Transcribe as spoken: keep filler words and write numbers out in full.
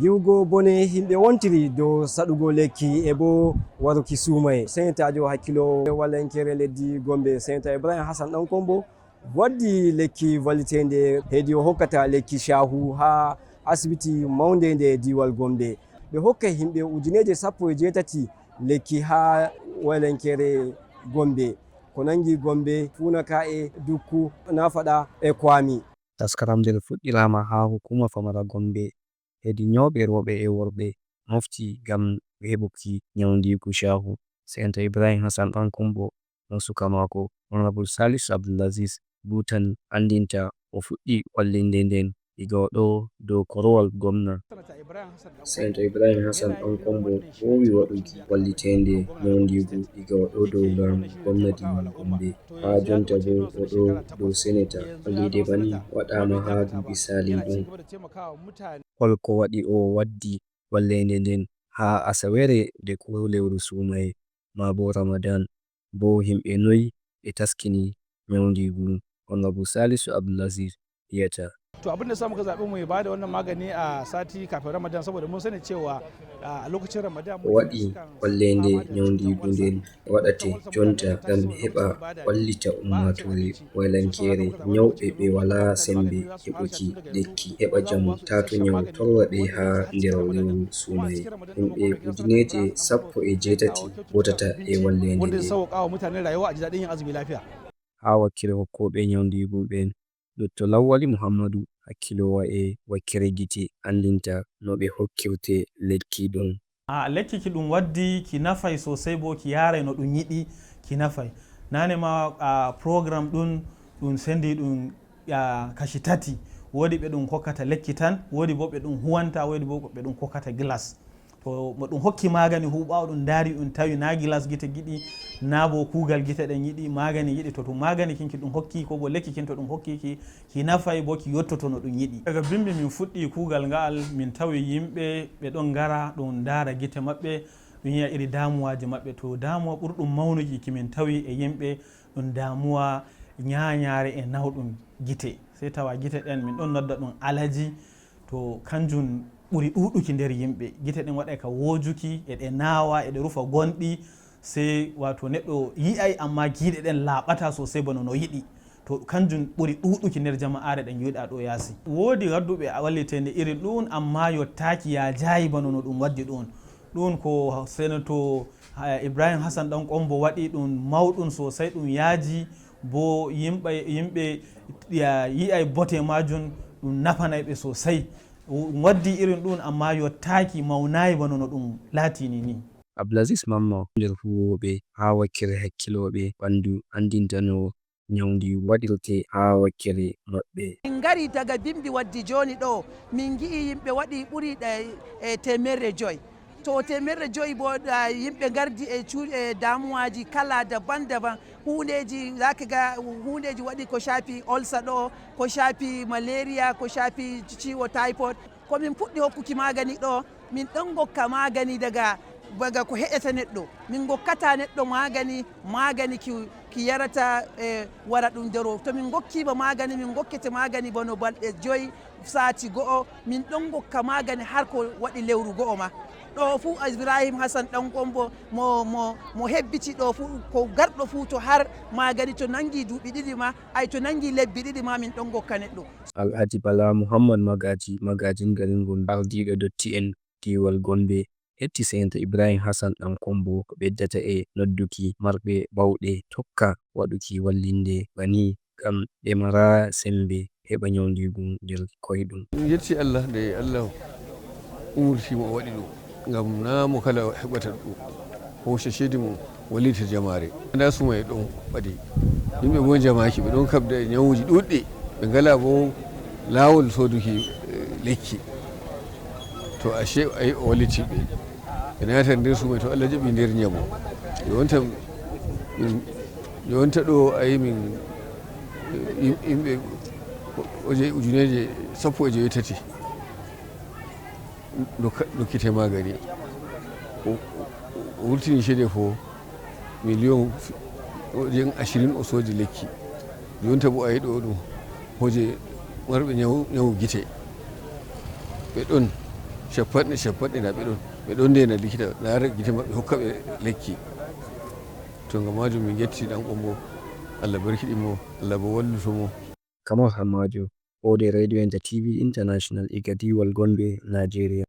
Yi'ugo bone yimɓe wontiri dow saɗugo lekki e bo waruki suumaye. Senetaajo hakkiloowo wallinkere leddi Gombe, Seneta Ibrahim Hassan Ɗankombo, waddi lekki valliteende hedi o hokkata lekki shaahu haa asibiti mawnde nde diiwal Gombe. Ɓe hokkay yimɓe ujineeje sappo e jeetati lekki haa wallinkere Gombe. Ko nangi Gombe, Fuuna Ka'e, Dukku, Nafaɗa e Kwami. Taskaram nder fuɗɗiraama haa hukuuma famara Gombe. Hedi nyawɓe rewɓe e worɓe mofti ngam heɓuki nyawndiigu shaahu. Seneta Ibrahim Hassan Ɗankombo no suka maako, Honorable Salisu Abdulaziz Butan anndinta o fuɗɗi wallinde nden diga o ɗo dow korowal gomna. Seneta Ibrahim Hassan Ɗankombo woowi waɗuki walliteende nyawndiigu diga o ɗo dow laamu gomna diiwal Gombe. Haa jonta bo o ɗo dow seneta. Wallide bani waɗaama haa duuɓi saali ɗum. Holko waɗi o waddi wallende nden haa asawere nde ko lewru suumaye, maa bo Ramadan? Bo yimɓe noy ɓe taskini nyawndiigu? Honorable Salisu Abdulaziz wiyata. To, abin da sa muka zaɓi mu ba da wannan magani a sati kafin Ramadan, saboda mun sani cewa a lokacin Ramadan ko waɗi wallende nyawndiigu nden waɗate jonta ngam heɓa wallita ummaatoore waylankeere, nyawɓe ɓe walaa sembe heɓuki lekki, heɓa jamu, taa to nyawu torra ɓe haa nder lewru suumaye. Yimɓe ujineeje sappo e jeetati wotata e wallende nden. Haa wakkere hokkooɓe nyawndiigu ɓen, Doktor Lawwali Muhammadu, hakkiloowa e wakkere gite, anndinta no ɓe hokkirte lekki ɗum. A lekki ki ɗum waddi, ki nafay sosay bo, ki yaaray no ɗum yiɗi, ki nafay. Naane ma, a, programme ɗum, ɗum sendi ɗum, a, kashi tati. Woodi ɓe ɗum hokkata lekki tan, woodi bo ɓe ɗum huwanta, woodi bo ɓe ɗum hokkata gilas. To mo ɗum hokki magani hu ɓaawo ɗum ndaari ɗum tawi na gilas gite giɗi, na bo kuugal gite ɗen yiɗi, magani yiɗi, to ɗum magani kin ki ɗum hokki, ko bo lekki kin to ɗum hokki ki, ki nafay bo ki yottoto no ɗum yiɗi. Daga bimbi min fuɗɗi kuugal nga'al, min tawi yimɓe ɓe ɗon ngara ɗum ndaara gite maɓɓe, ɗum yi'a iri damuwaaji maɓɓe. To damuwa ɓurɗum mawnuki ki min tawi e yimɓe ɗum damuwa nyaanyaare e nawɗum gite. Sey tawa gite ɗen min ɗon nodda ɗum alaji. To kanjum ɓuri ɗuuɗuki nder yimɓe. Gite ɗen waɗay ka woojuki, e ɗe naawa, e ɗe rufa gonɗi. Sey, waato, neɗɗo yi'ay, ammaa giiɗe ɗen laaɓataa sosay bana no yiɗi. To kanjum ɓuri ɗuuɗuki nder jama'aare ɗen ngi'uɗaa ɗo yaasi. Woodi wadduɓe walliteende irin ɗum, ammaa yottaaki, yaajaayi bana no ɗum waddi ɗum. Ɗum ko Senato, eh, Ibrahim Hassan Ɗan Kombo waɗi ɗum mawɗum sosay, ɗum yaaji. Bo yimɓe, yimɓe ya-, yi'ay bote maajum, ɗum nafanay ɓe sosay. Ɗum waddi irin ɗum, ammaa yottaaki, mawnaay bana no ɗum laatini ni. Abdulaziz Mamma, nder huwooɓe haa wakkere hakkilooɓe ɓandu, anndintanoo nyawndiigu waɗirte haa wakkere maɓɓe. Min ngari daga bimbi waddi jooni ɗo, min ngi'i yimɓe waɗi ɓuri ɗe, e, teemerre joy. To teemerre joy bo, a, yimɓe ngardi e cu-, e damuwaaji kala daban-daban. Huundeeji, za ka ga huundeeji waɗi ko shaafi olsa ɗo, ko shaafi malaria, ko shaafi ciwo typhoid. Ko min puɗɗi hokkuki magani ɗo, min ɗon ngokka magani daga, daga ko heƴata neɗɗo. Min ngokkata neɗɗo magani, magani ki, ki yarata, e, wara ɗum daro. To min ngokkiima magani, min ngokkete magani bano balɗe joy, sati go'o, min ɗon ngokka magani har ko waɗi lewru go'o ma. Ɗo fuu Ibrahim Hassan Ɗan Kombo mo, mo, mo hebbiti ɗo fuu, ko garɗo fuu to har magani to nangi duuɓi ɗiɗi ma, ay to nangi lebbi ɗiɗi ma, min ɗon ngokka neɗɗo. Alhaji Bala Muhammad Magaji, magajin garin Gombe, ardiiɗo dotti'en diiwal Gombe, hetti Senator Ibrahim Hassan Ɗan Kombo ko ɓeddata e nodduki marɓe bawɗe tokka waɗuki wallinde bani ngam ɓe mara sembe heɓa nyawndiigu nder koyɗum. Min yetti Allah nde Allah umurti mo o waɗi ɗum, ngam naa mo kala heɓata ɗum, hooca ceede mum wallita jamaare. Ndaa suumaye ɗon ɓadi, yimɓe boo njamaaki, ɓe ɗon kaɓda e nyawuuji ɗuuɗɗi, ɓe ngalaa boo laawol sooduki, eh, lekki. To ashe, ayi, o walliti ɓe. Ɓe naata nder suumaye, to Allah jaɓi nder njamu. Yonta min, yonta ɗo, ayi, min, yim-, yimɓe o-, oje-, ujuneeje sappo e joweetati ndokka-, ndokkite magani. O, o, o wurtini ceede fof. Miliyon wajen ashirin o soodi lekki. Jonta bo ayi ɗo ɗum hoje marɓe nyawu, nyawu gite. Ɓe ɗon. Shappanɗe shappanɗe na ɓe ɗon, ɓe ɗon ndena likita, laara gite maɓɓe, hokka ɓe lekki. To ngam majum min ngetti ɗan ombo, Allah barkiɗin mo, Allah bo walluto mo. Kamar Hammajo, Ode Radio and T V International, iga Diwal Gombe, Nigeria.